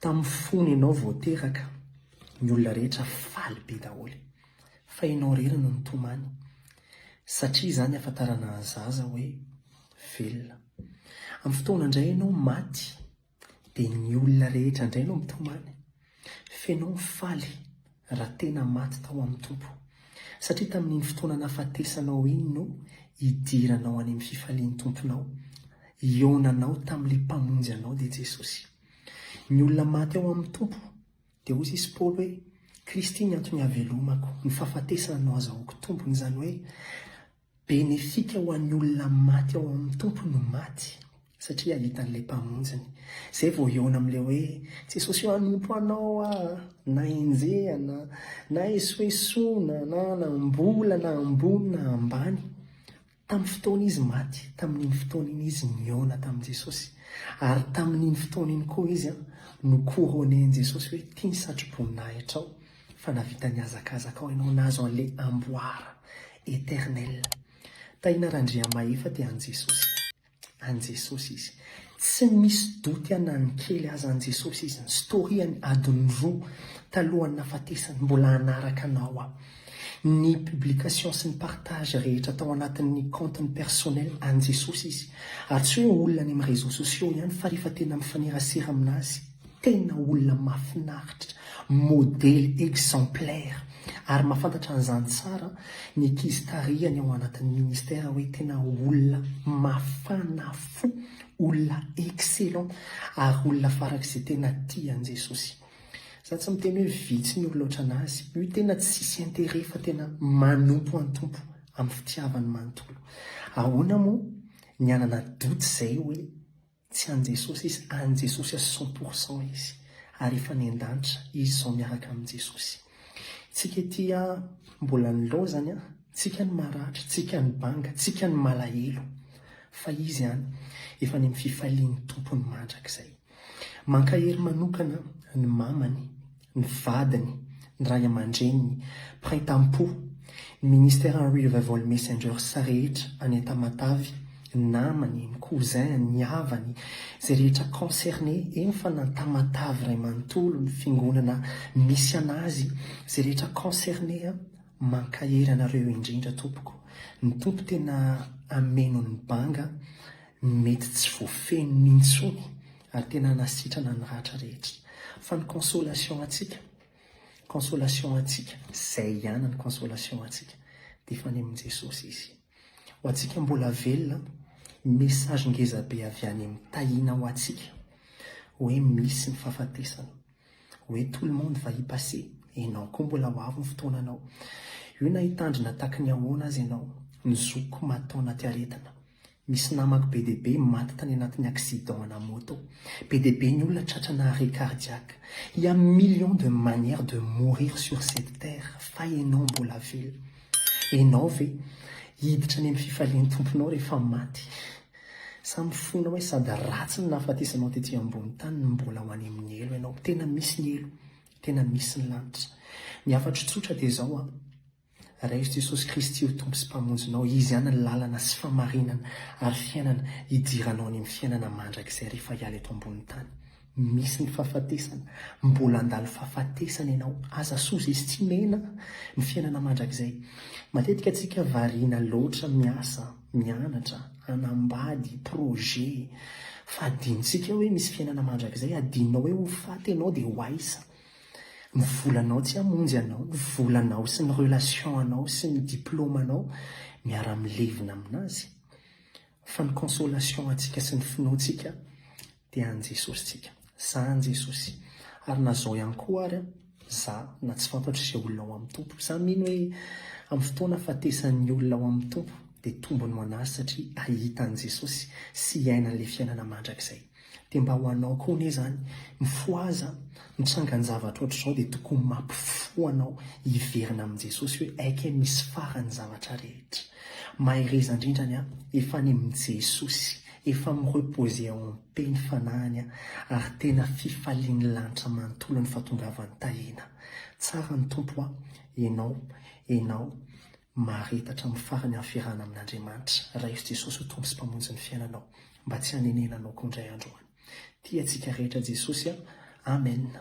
Tamin'ny fony ianao vao teraka, ny olona rehetra faly be daholo. Fa ianao irery no nitomany. Satria izany ahafantarana ny zaza hoe velona. Amin'ny fotoana indray ianao maty, dia ny olona rehetra indray no mitomany. F'enao mifaly raha tena maty tao amin'ny Tompo. Satria tamin'iny fotoana nahafatesanao iny no hidiranao any amin'ny fifalian'ny Tomponao. Hihaonanao tamin'ilay Mpamonjy anao dia Jesosy. Ny olona maty ao amin'ny Tompo dia hoy izy Paoly hoe, Kristy ny antony havelomako, ny fahafatesana no azahoako tombony, izany hoe Benefika ho an'ny olona maty ao amin'ny Tompo no maty satria hahita an'ilay Mpamonjiny. Izay vao hihaona amin'ilay hoe, Jesosy ô hanompo Anao aho na enjehana, na esoesoana, na hanam-bola, na ambony na ambany. Tamin'ny fotoana izy maty, tamin'iny fotoana iny izy nihaona tamin'i Jesosy. Ary tamin'iny fotoana iny koa izy no couronner-n'i Jesosy hoe, Ity ny satroboninahitral. Fa nahavita nihazakazaka ao ianao nahazo an'ilay amboara éternel. Tahina Randriamahefa dia an'i Jesosy. An'i Jesosy izy. Tsy misy doute na ny kely aza an'i Jesosy izy. Ny story-any adiny roa talohan'ny nahafatesany mbola hanaraka anao aho. Ny publication sy ny partage rehetra tao anatin'ny compte-ny personnel an'i Jesosy izy. Ary tsy hoe olona any amin'ny réseaux sociaux ihany fa rehefa tena mifanerasera aminazy. Tena olona mahafinaritra, modely exemplaire ary mahafantatra an'izany tsara ny ankizy tarihany ao anatin'ny ministère hoe tena olona mafana fo, olona excellent ary olona farak'izay tena tia an'i Jesosy. Za tsy miteny hoe vitsy ny olona ohatran'azy, io tena tsisy intérêt fa tena manompo an'i Tompo amin'ny fitiavany manontolo. Ahoana moa ny hanana doute izay hoe Tsy an'i Jesosy izy, an'i Jesosy à 100% izy, ary efa any an-danitra izy izao miaraka amin'i Jesosy. Tsika ety a mbola nilaozany a, tsika no maratra, tsika no banga, tsika no malahelo, fa izy any efa any amin'ny fifalian'ny Tompony mandrakizay. Mankahery manokana ny mamany, ny vadiny, ny ray aman-dreniny, mpiray tampo, ny Ministeran'ny Revival Messengers rehetra any Tamatave, ny namany, ny cousin, ny havany, izay rehetra concerné, eny fa na Tamatave iray manontolo, ny fiangonana misy an'azy, izay rehetra concerné an, mankahery anareo indrindra tompoko. Ny Tompo tena hameno ny banga mety tsy voafeniny intsony ary tena hanasitrana ny ratra rehetra. Fa ny consolation antsika, consolation antsika, zay ihany ny consolation antsika, dia efa any amin'i Jesosy Izy. Ho antsika mbola velona, message ngeza be avy any amin'i Tahiana ho antsika, hoe misy ny fahafatesana, hoe tout le monde va y passer, enao koa mbola ho avy ny fotoananao. Io na hitandrina taky ny ahoana aza ianao, ny zokiko maty tao anaty aretina, Misy namako be dia be maty tany anatin'ny accident ana moto. Be dia be ny olona tratrana arrêt cardiaque. Il y a millions de manières de mourir sur cette terre fa enao mbola velona. Enao ve hiditra any amin'ny fifalian'ny Tomponao rehefa maty? Sa mifona hoe sady ratsy ny nahafatesanao tety ambony tany no mbola ho any amin'ny helo ianao? Tena misy ny helo, tena misy ny lanitra. Ny hafatro tsotra dia izao an. Raiso Jesosy Kristy ho Tompo sy Mpamonjinao, Izy ihany ny lalana sy famarinana ary fiainana hidiranao any amin'ny fiainana mandrakizay rehefa hiala eto ambonin'ny tany. Misy ny fahafatesana, mbola handalo fahafatesana ianao, aza sous-estimer-na ny fiainana mandrakizay. Matetika tsika variana loatra miasa, mianatra, hanambady, projet, fa adinontsika hoe misy fiainana mandrakizay, adinonao hoe ho faty ianao dia ho aiza? Ny volanao tsy hamonjy anao, ny volanao sy ny relation anao sy ny diplôme anao miara milevina aminazy. Fa ny consolation antsika sy ny finoantsika dia an'i Jesosy tsika. Za an'i Jesosy. Ary na zao ihany koa ary an, za na tsy fantatro izay olona ao amin'ny Tompo. Za mino hoe amin'ny fotoana ahafatesan'ny olona ao amin'ny Tompo dia tombony ho anazy satria hahita an'i Jesosy sy hiaina an'ilay fiainana mandrakizay. Dia mba ho anao koa anie izany, mifohaza, ny trangan-javatra ohatr'izao dia tokony mampifoha anao hiverina amin'i Jesosy hoe aika misy farany ny zavatra rehetra. Mahereza indrindra ny ahy, efa any amin'i Jesosy, efa mi-reposer en paix ny fanahiny ary tena fifalian'ny lanitra manontolo ny fahatongavan'i Tahiana. Tsara ny Tompo a, enao, enao, mahareta hatramin'ny farany amin'ny fiarahana amin'Andriamanitra. Raiso Jesosy ho Tompo sy Mpamonjy ny fiainanao. Mba tsy hanenenanao koa indray andro any. Tia antsika rehetra Jesosy a! Amen.